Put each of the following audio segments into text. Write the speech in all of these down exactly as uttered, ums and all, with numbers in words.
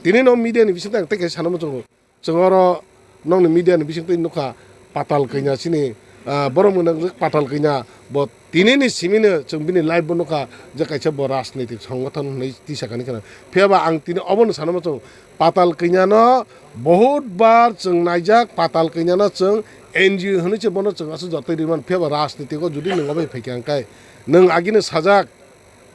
Tini no media ni bising tang tei kaisa sana muchungo. Chwng oro nokni media ni bising twi nukha, Patal Kanya chini, ah, borok mwnang Patal Kanya, bo tinini simino chwng bini live bo nukha je kaisa bo rajnitik songothon hwnwi tisa kani kheno. Phiya ba ang tini obono sana muchung, Patal Kanya no bahut bar chwng naijak, Patal Kanya no chwng N G O hwnwi se bono chwng aswk jotoi rwmani, phiya ba rajnitiko jodi nwng obai phaikha hwnkhe nwng agini sajak,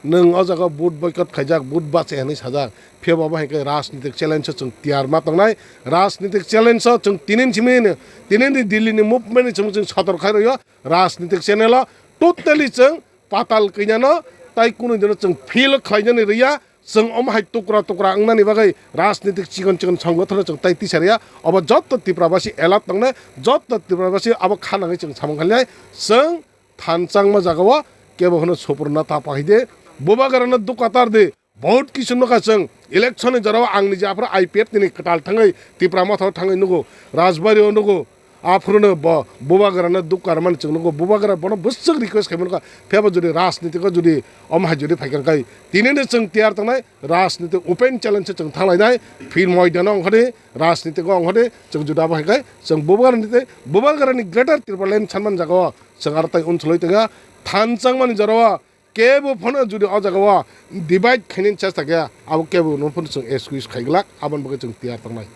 nwng o jaga vote boycott khaijak, vote bache hwnwi sajak, phiya bo abo hai khe rajnitik challenge o chwng tiyar ma tongnai, rajnitik challenge o chwng tinin simi, tinini Delhi ni movement ni chwng, chwng sotor khai rwio, rajnitik channel o totally chwng Patal Kanya no tai kunu dino chwng feel khlainani rwya, chwng omo hai tukra tukra wngnani bagwi rajnitik chikon chikon songothono chwng tai tisa rwya, obo jotto Tripura basi alert tongnai, jotto Tripura basi abo kha nangwi chwng samung khainai, chwng thanchangma jagao kebo hwnwi supurna ta pahaide, bubagrano dukatar di, bahut kisu nukha chwng, election ni jorao ang niji aphuru I P F T ni kwtal thangwi Tipra Motha o thangwi nugo, Rajbari o nugo, aphuru no bo bubagrano dukarmani chwng nugo, bubagra bono bwswk request khaimani kha, phiyaba jodi rajnitiko jodi omo hai jodi phaikha khai, tinino chwng tiyar tongnai, rajniti open challenge se chwng thanglainai, phir moidano ongkhadi, rajnitiko ongkhadi, chwng juda bo hai khai, chwng bubagrani tei, bubagrani Greater Tipraland sanmani jagao, chwng aro tai unsului tongya, thanchangmani jorao kebo phano jodi o jagao divide khainani chesta khe, abo kebo no phano chwng excuse khaiglak, aboni bagwi chwng tiyar tongnai.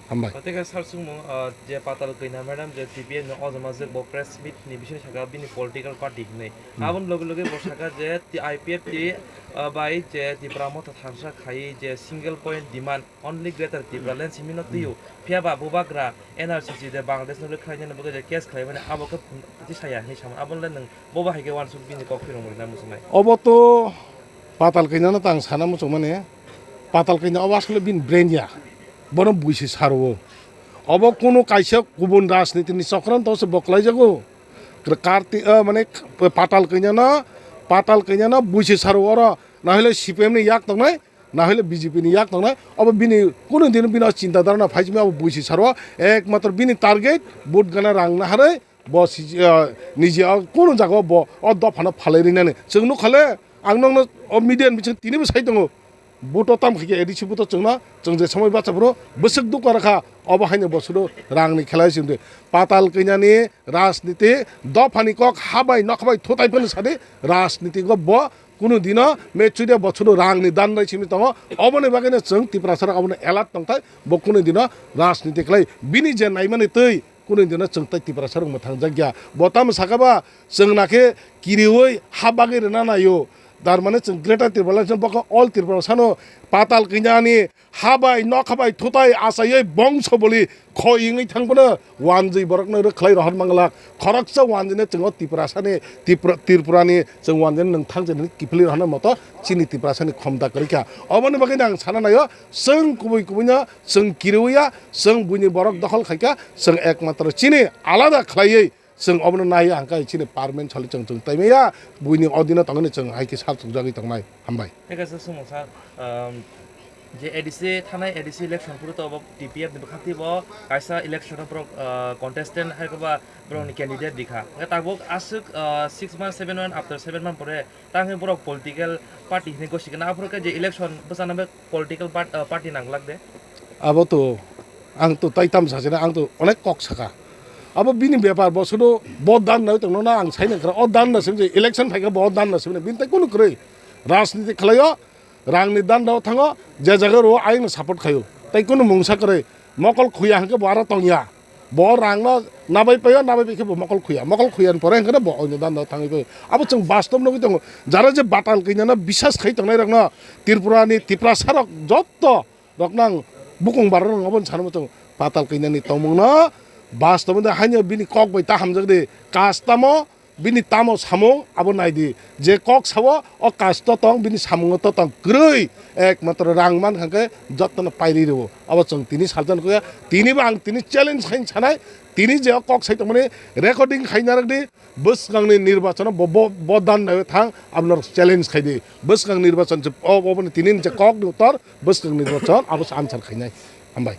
Hambai. Tei khe sar chwngmung, ah, je Patal Kanya madam je T P F ni ojama je bo press meet ni bising saka bini political party hinwi. Hmm. Aboni loge loge bo saka je T-, I P F T, ah, bai je Tipra Motha thansa khai je single point demand. Only Greater Tipraland simi no twiyo. Hmm. Phiya ba bubagra N R C C de Bangladesh no khlainani bagwi je case khlaimani abo khe twi saya hinwi samani. Abo le nwng bobo hai khe uansuk bini kok phirong rwna muchungnai. Obo to Patal Kanya no tang sana muchung mani. Patal Kanya obo asole bini brain ya. Bono buisi sarwo. Obo kunu kaisa kubun rajniti ni chokranto se bo khlaijago. Karti, ah, mane Patal Kanya no, Patal Kanya no buisi sarwo oro. Na hile C P M ni yak tongnai. Na hile B J P ni yak tongnai, obo bini kunu dino bini o chinta dharana phaisimi abo buisi saro, ekmatro bini target vote gana rang naharwi bo si-, ah, niji o kunu jaga o bo o dophano phalai rinani. Chwng nukha le, ang nokno o media ni bising tinibo sai tongo, vote o tam khaikhe A D C vote o chwngno, chwng je somoi bacha phuru bwswk dukha rwkha, obo haino bo sudu rangni khelai se wngdi. Patal Kanyani rajniti dophani kok habai nokhabai thutai phano sadi, rajniti go bo kunu dino me chudia bochoro rangni dan bai simi tongo. Oboni bagwino chwng Tiprasa rok abono alert tongthai, bo kunu dino rajniti khlai bini je naimani twi kunu dino chwng tai Tiprasa rok mwthang jakya. Bo tamo saka ba chwng nakhe kiriwi ha bagwi rwna naio. Dar mane chwng Greater Tipraland bokha all Tiprasano Patal Kanyani habai nokhabai thutai achaiwi bongso boli khoi wngwi thangphano wanjwi borokno rwkhlai rohor manglak. Khoroksa wanjwino chwng o Tiprasani, Tipra-, Tripurani chwng wanjwino nwng thang chini kiphilwi rohorna moto chini Tiprasani khomta kwrwikha. Oboni bagwino ang sana naio, chwng kubui kubuino chwng kiriwi ya, chwng buini borok dokhol khaikha, chwng ekmatro chini alada khlaiwi chwng obono naiwi ang khe chini parliament salo chwng chwng taimaya, buini odino tongwini chwng hai khe sar chukjagwi tongnai. Hambai. Tei kaisa swngmung sir, um, je A D C thanai A D C election phuru to bo T P F ni bwkhak twi bo kaisa election o borok, uh, contestant hai khe ba borok ni candidate rikha. Hwnkhe tabuk aswk, uh, six month, seven month, after seven month pore tangwi borok political party hinwi gosi khe na aphuru khe je election bwchana bai political part-, uh, party nang glak de. Abo to, ang to tai tam sachina, ang to onek kok saka. Abo bini bepar, bo sudu bo dan nai tongno na ang sai nang kra, o dan na sim je election phaikha bo dan na sim bini tai kunu kwrwi. Rajniti khlaio, rangni dan dao thango, je jaga ro ayang support khaio. Tai kunu mungsa kwrwi, mokol khuya hwnkhe bo aro tongya. Bo rangno nabai paio, nabai pai khe bo mokol khuya. Mokol khuya ni pore hwnkhe bo oino dan dao thangwi paio. Abo chwng bastob nugwi tongo. Jara je Patal Kanyano bisas khai tongnai rokno, Tripura ni Tiprasa rok jotto rok nang bukung barok nang obo ni sanwi tong Patal Kanya ni tongmung no bas tongmung de haino bini kok bai ta hamjak di kas tamo bini tamo samung abo nai di je kok sao o kas to tong bini samung to tong kwrwi ekmatro rang man kha khe jotto no pai ri rwo abo chwng tini saljan kho ya tini bo ang tini challenge khai sanai tini je o kok sai tongmani recording khai narwk di bwskang ni nirbachon bo bo bo dan nai thang abo no challenge khai di. Bwskang nirbachon se o, oboni tini ni je kok ni uttor, bwskang nirbachon abo se answer khainai. Hambai.